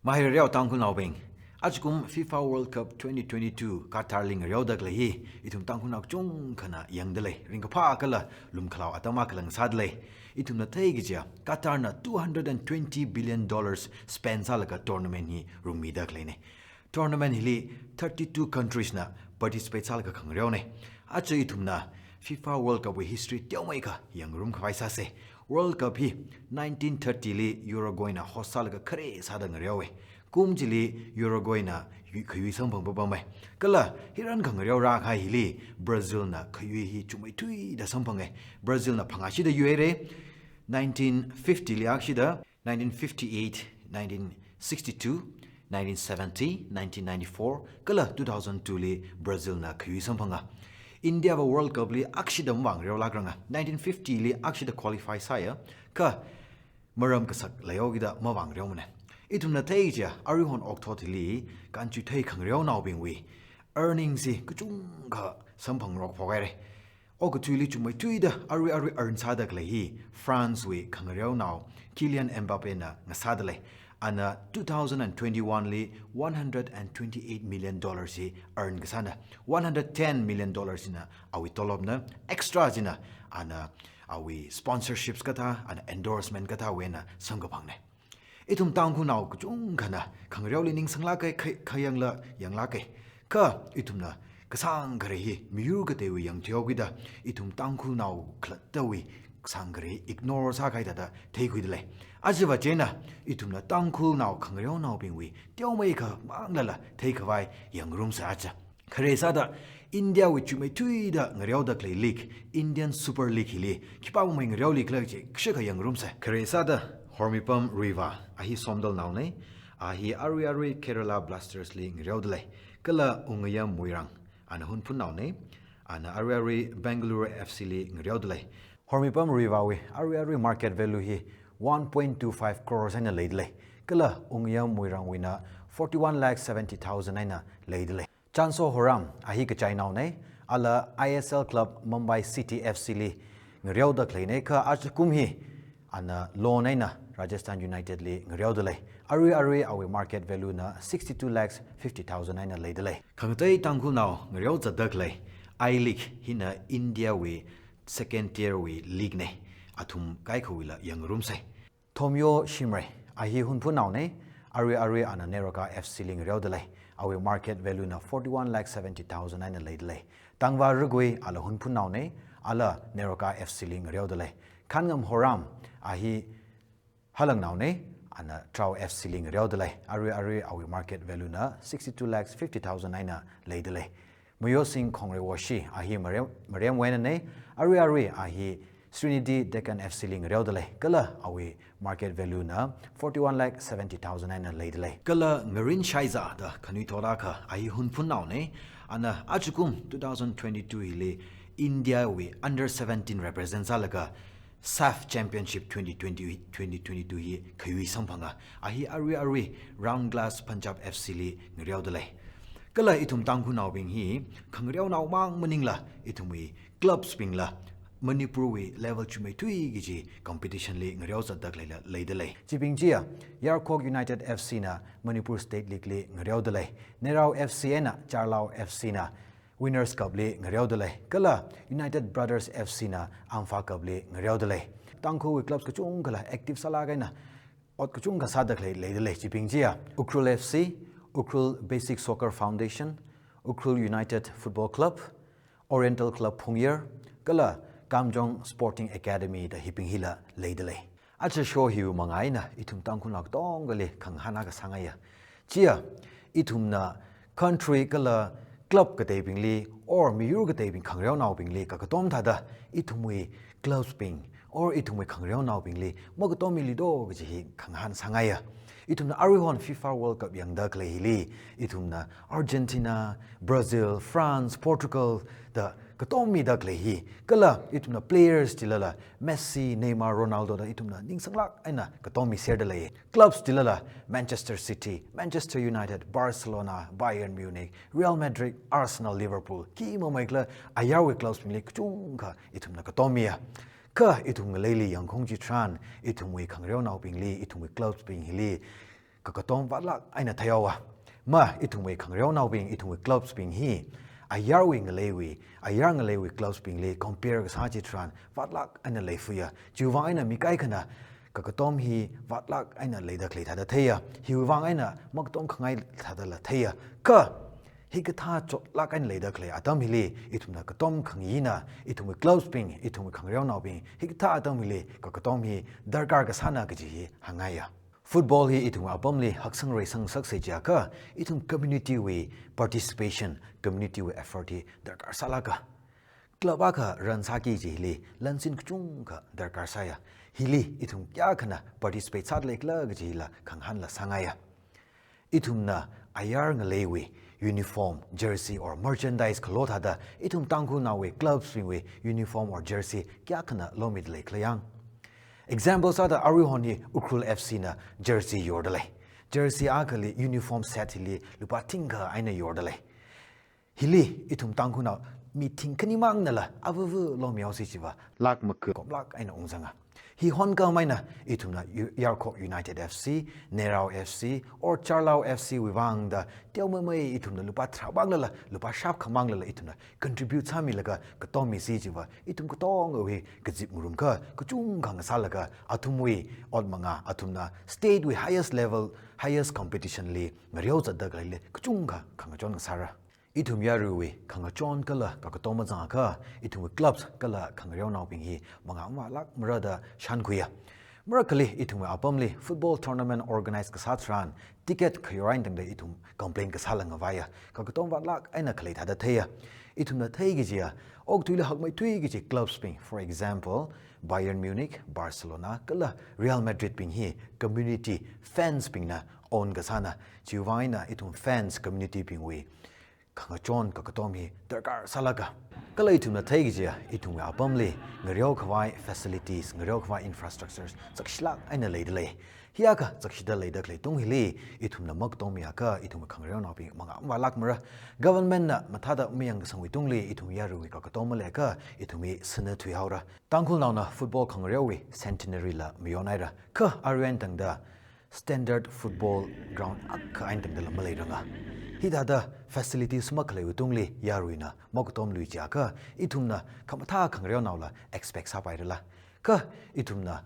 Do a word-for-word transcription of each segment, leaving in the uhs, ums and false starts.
Mahairareo Tangkhulnaobing, ajakum FIFA World Cup twenty twenty-two Qatar li ngareoda khalei hi, ithum Tangkhulnao kachungkhana yangda lei, ringkaphā kala lumkhalao atam akhala ngasāda lei. Ithumna theikachiya, Qatar na two hundred and twenty billion dollars spend sālaga tournament hi rungmida khaleina. Tournament hili thirty-two countries na participate sālaga khangareona. Aja ithumna FIFA World Cup wui history teomeikha yangngarum khavai sāsa. World Cup hi nineteen thirty li Uruguay na host sālaga khare sāda ngareowa. Kum chili Uruguay na yui, khayui samphang papama. Kala hiran khangareo rākahai hili Brazil na khayui hi chukmeithuida samphanga. Brazil na phangāshida yuihaira. Nineteen fifty li akshida, nineteen fifty-eight, nineteen sixty-two, nineteen seventy, nineteen ninety-four, kala two thousand two li Brazil na khayui samphanga. India va World Cup li akshida mavāngareolākranga. Nineteen fifty li akshida qualify sāya, kha maram kasak leihaokida mavāngareomana. Ithumna theichiya, aruihon okathuili, kanchui thei khangareonaobingwui earnings hi kachungkha samphangrok phokhaira. Okathuili chukmeithuida arui arui earn sāda khalei hi France wui khangareonao Kylian Mbappe na ngasāda lei. Ana two thousand and twenty-one li one hundred and twenty-eight million dollars hi earn kasāna. One hundred ten million dollars hina awui tolopna, extra china ana awui sponsorships kathā, ana endorsement kathāwui eina samkaphangna. Ithum Tangkhulnao kachungkhana khangareoli ningsanglāka, kha-, khayangla yanglāka. Kha ithumna kasāngkhare hi miyur kateiwui yangthuihaokida, ithum Tangkhulnao khalattawui kasāngkhare ignore sākahai thāda theikhuida lei. Ajava chieina ithumna Tangkhulnao khangareonaobingwui teomeikha manglala theikhavai yangngarumsa aja. Khare sāda, India wui chukmeithuida ngareoda khalei league, Indian Super League hili khipāwui ngareoli khala kaji kashakha yangngarumsa. Khare sāda, Hormipam Ruivah, a hi Somdalnaona, a hi arui arui Kerala Blasters li ngareoda lei. Kala Wungayam Muirang, ana Hunphunnaona, ana arui arui Bengaluru F C li ngareoda lei. Hormipam Ruivahwui arui arui market value hi one point two five crores eina leida lei. Kala Wungayam Muirangwuina forty-one lakh seventy thousand eina leida lei. Chanso Horam, a hi Kachainaona, ala I S L club Mumbai City F C li ngareoda khaleina, kha ajakum hi ana loan eina Rajasthan United li ngareoda lei. Arui arui awui market value na sixty-two lakhs fifty thousand eina leida lei. Khangatei Tangkhulnao ngareozatda khalei I-League hina India wui second tier wui league na. Athum kaikhawuila yangngarumsa. Thomyo Shimray, a hi Hunphunnaona, arui arui ana NEROCA F C li ngareoda lei. Awui market value na forty-one lakh seventy thousand eina leida lei. Tangva Rugui, ala Hunphunnaona, ala NEROCA F C li ngareoda lei. Khanngam Horam, a hi Halangnaona, ana Trao F C li ngareoda lei. Arui arui awui market value na sixty-two lakhs fifty thousand eina leida lei. Mayosing Khongreiwoshi, a hi Marem, Maremwui einana, arui arui a hi Sreenidi Deccan F C li ngareoda lei. Kala awui market value na forty-one lakh seventy thousand eina leida lei. Kala Ngarin Shaiza da khanuithot akha, a hi Hunphunnaona, ana ajakum two thousand twenty-two hili India wui under seventeen represent sālaga SAFF Championship twenty twenty, twenty twenty-two hi khayui samphanga. A hi arui arui Round Glass Punjab F C li ngareoda lei. Kala ithum Tangkhulnaobing hi khangareonao mang maningla, ithumwui clubs bingla Manipur wui level chukmeithui kaji competition li ngareozatda khaleila leida lei. Chibing chiya, Yarkhok United F C na Manipur State League li ngareoda lei. Neirao F C eina Charlao F C na Winners' Cup li ngareoda lei. Kala United Brothers F C na Ampha Cup li ngareoda lei. Tangkhulwui clubs kachungkhala active sālāk eina ot kachungkha sāda khalei leida lei. Chibing chiya, Ukhrul F C, Ukhrul Basic Soccer Foundation, Ukhrul United Football Club, Oriental Club Phungyar, kala Kamjong Sporting Academy da hibing hila leida lei. Aja show hiwui mangā eina ithum Tangkhulnao katongali khangahān akha sāngaiya. Chiya, ithumna country kala club kateibingli, or miyur kateibing khangareonaobingli kakatom thāda, ithumwui clubs bing, or ithumwui khangareonaobingli makatommili do kaji hi khangahān sāngaiya. Ithumna aruihon FIFA World Cup yangda khalei hili, ithumna Argentina, Brazil, France, Portugal da katommida khalei hi. Kala ithumna players chilala Messi, Neymar, Ronaldo da ithumna ningsanglāk eina katommi serda lei. Clubs chilala Manchester City, Manchester United, Barcelona, Bayern Munich, Real Madrid, Arsenal, Liverpool, khi mamei khala ayarwui clubs bingli kachungkha ithumna katommiya. Kha ithum ngaleili yangkhong chitharan, ithumwui khangareonaobingli, ithumwui clubs bing hili kakatom vātlāk eina theihaowa. Ma, ithumwui khangareonaobing, ithumwui clubs bing hi ayarwui ngaleiwui, ayar ngaleiwui clubs bingli compare kasā chitharan vātlāk eina leifaya. Chiwuivang eina mi kaikhana kakatom hi vātlāk eina leida khalei thāda theiya. Hiwuivang eina makatom khangai thādala theiya. Kha hikathā chotlāk eina leida khalei atam hili ithumna katom khangayina, ithumwui clubs bing, ithumwui khangareonaobing hikathā atam hili kakatom hi darkar kasāna kaji hi hāngngaiya. Football hi ithumwui apamli haksang reisang ngasaksei jiakha, ithum community wui participation, community wui effort hi darkar sālāka. Club akha run sāki kaji hili lansin kachungkha darkar sāya. Hili ithum kayākhana participate sāda leikhala kaji hila khangahānla sāngaiya. Ithumna ayar ngaleiwui uniform, jersey or merchandise khalo thāda ithum Tangkhulnaowui clubs bingwui uniform or jersey kayākhana lomida leikhala yang. Example sāda aruihon hi Ukhrul F C na jersey yorda lei. Jersey akhali uniform set hili lupā thingkha eina yorda lei. Hili ithum Tangkhulnao mi thingkhani mangnala avavu lomihaosi chiva lakh maka komlāk eina ungzanga. Hi honkhamei eina ithumna U-, Yarkhok United F C, Neirao F C, or Charlao F C wui vangda teomeimei ithumna lupā tharā manglala, lupā shāpkha manglala ithumna contribute sāmilaga katommisi chiva ithum katongawui kazip ngarumkha kachungkha ngasālaga athumwui ot manga, athumna state wui highest level, highest competition li ngareo zatda khaleili kachungkha khangachon ngasāra. Ithum yaruiwui khangachon kala kakatom mazangakha, ithumwui clubs kala khangareonaobing hi mangā mavālākmara da shānkhuiya. Marakhali ithumwui apamli football tournament organize kasā tharan ticket khayor eina tangda ithum complain kasāla ngavaiya. Kakatom vātlāk eina khalei thāda theiya. Ithumna thei kajiya, okathuili hakmeithui kaji clubs bing, for example, Bayern Munich, Barcelona kala Real Madrid bing hi community fans bingna own kasāna. Chiwuivang eina ithum fans community bingwui khangachon kakatom hi darkar sālāka. Kala ithumna thei kajiya, ithumwui apamli ngareo khavai facilities, ngareo khavai infrastructures chakshilāk eina leida lei. Hi akha chakshida leida khalei tung hili ithumna makatommiakha ithumwui khangareonaobing mangā mavālākmara. Government na mathāda mayang kasangwui tungli ithum yaruiwui kakatom maleiakha ithum hi sinā thuihaora. Tangkhulnaona football khangareowui centenary la mayonhaira. Kha arui eina tangda standard football ground akha eina tangdala maleiranga. Hithāda facilities makhaleiwui tungli yaruina makatomlui jiakha ithumna khamathā khangareonaola expect sāpairala. Kha ithumna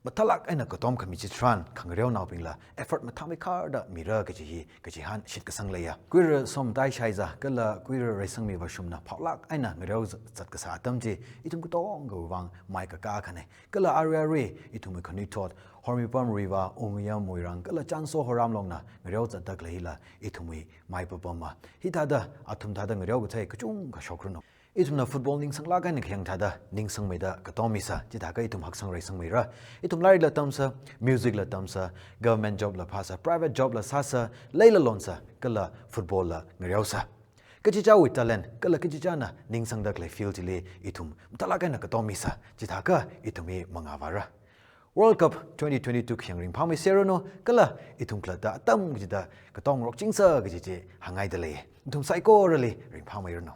mathālāk eina katom khami chitharan khangareonaobingla effort mathāmeikharda mira kaji hi kachihān shitkasang leiya. Kuira somtai shaiza kala kuira reisangmi vāshumna phaolāk eina ngareo zat-, zat kasā atam chi ithum katongawui vang mai kakā akhana. Kala arui arui ithumwui khanuithot Hormipam Riva, Wungyam Moirang kala Chanso Horamlongna ngareo zatda khaleila ithumwui mai papama. Hithāda athum thāda ngareo kathei kachungkha shokranu. Ithumna football ningsanglāk eina khayang thāda ningsangmeida katommisa, chithākha ithum haksang reisangmeira. Ithum lairikla tamsa, music la tamsa, government job la phāsa, private job la sāsa, leila lonsa, kala football la ngareosa. Kachichāwui talent kala kachichāna ningsangda khalei field chili ithum mathālāk eina katommisa, chithākha ithum hi mangā vāra. World Cup twenty twenty-two khayang ringphāmeiseranu, kala ithum khalatta atam kachida katongarokchingsa kaji chi hāngngaida lei. Ithum saikorali ringphāmeiranu.